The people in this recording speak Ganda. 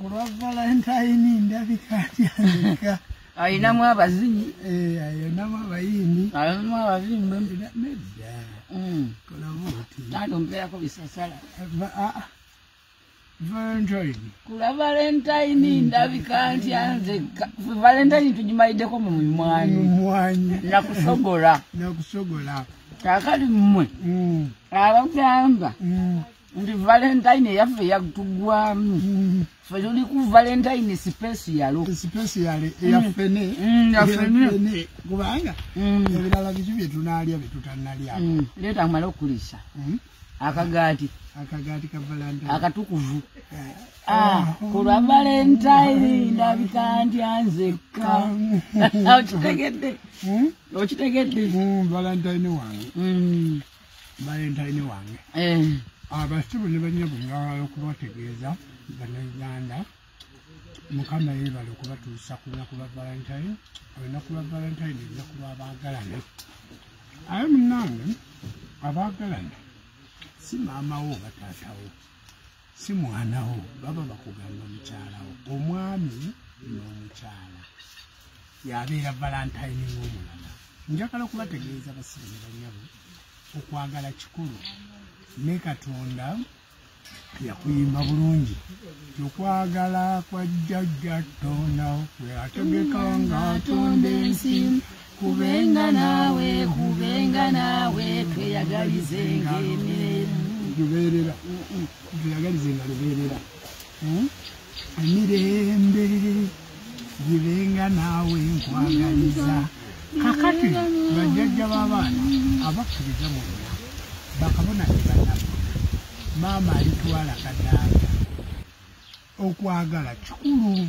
Ku lwa Valentine ndabika ntyandika. Ayinamu abazinyi. Ayinamu abayimbi. Ayinamu abazimbi. Nedda. Kola bw'oti. Taata ompeerako bisasala. Valentine. Ku lwa Valentine ndabika ntya nzekka. Valentine tugimaliddeko mu mwanyi. Mu mwanyi. Nakusogola. Nakusogola. Kaakati mmwe. Abagamba. Nti Valentine eyaffe yatugwamu. Ffe tuli ku Valentine special. Special eyaffene. Yaffene. Kubanga ebirala biki bye tunaalya bye tutannalya. Leeta mmale okuliisa. Akagaati. Akagaati ka Valentine. Akatukuvu. Ku lwa Valentine ndabika ntya nzekka. Okitegedde? Okitegedde? Valentine wange. Valentine wange. Abasibu ne bannyabo njagala okubategeeza Bannayuganda, Mukama yeebale okubatuusa ku lunaku lwa Valentine. Olunaku lwa Valentine lunaku lw'abaagalana. Aye munnange, abaagalana si maama wo oba taata wo, si mwana wo, baba bakugamba mukyala wo. Omwami n'omukyala y'abeera Valentine w'omulala. Njagala okubategeeza basibu ne bannyabo, okwagala kikulu. Ne Katonda yakuyimba bulungi. Okwagala kwa jjajja Tonda kwe ategeka ng'atonda ensi, kubenga naawe, kubenga naawe, tweyagalizenga emirembe. Lubeerera. Tweyagalizenga lubeerera. Emirembe gibenga naawe nkwagaliza. Kakati bajjajja b'abaana abakkiriza mwonna, bakabona ne bannabona, maama alitwala kadaaya. Okwagala kikulu.